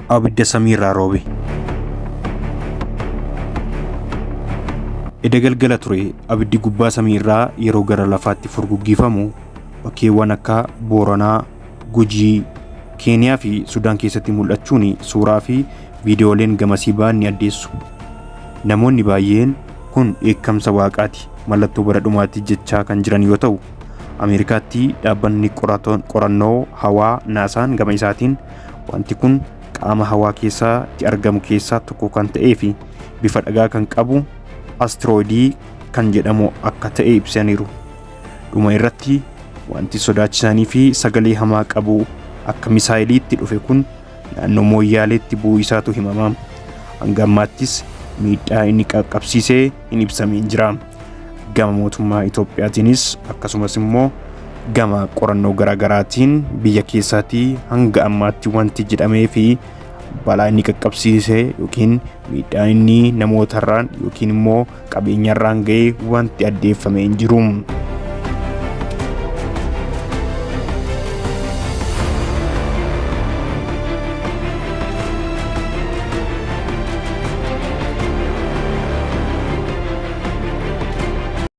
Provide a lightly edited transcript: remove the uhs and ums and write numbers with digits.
Abidda samiirraa roobe. Eda galgala ture abiddi gubbaa samiirraa yeroo gara lafaatti furguggifamu bakkeewwan akka Booranaa, Gujii, Keeniyaa fi Sudaan keessatti mul'achuun suuraa fi viidiyooleen gamasii ba'an ni addeessu. Namoonni baay'een kun dheekkamsa waaqaati mallattoo bara dhumaatti jechaa kan jiran yoo ta'u, Ameerikaatti dhaabbanni qorannoo hawaa naasaan gama isaatiin wanti kun qaama hawaa keessatti argamu keessaa tokko kan ta'ee fi bifa dhagaa kan qabu astrooidii kan jedhamu akka ta'e ibsaniiru. Dhuma irratti wanti sodaachisanii fi sagalee hamaa qabu akka misaayiliitti dhufe kun naannoo Mooyyaaleetti bu'uu isaatu himama. Hanga ammaattis miidhaa inni qaqqabsiisee hin ibsamiin jira. Gama mootummaa Itoophiyaatiinis akkasumas immoo gama qorannoo garaagaraatiin biyya keessaatii hanga ammaatti wanti jedhamee fi balaa inni qaqqabsiise yookiin miidhaa inni namootarraan yookiin immoo qabeenyarraan ga'e wanti addeeffame hin jiru.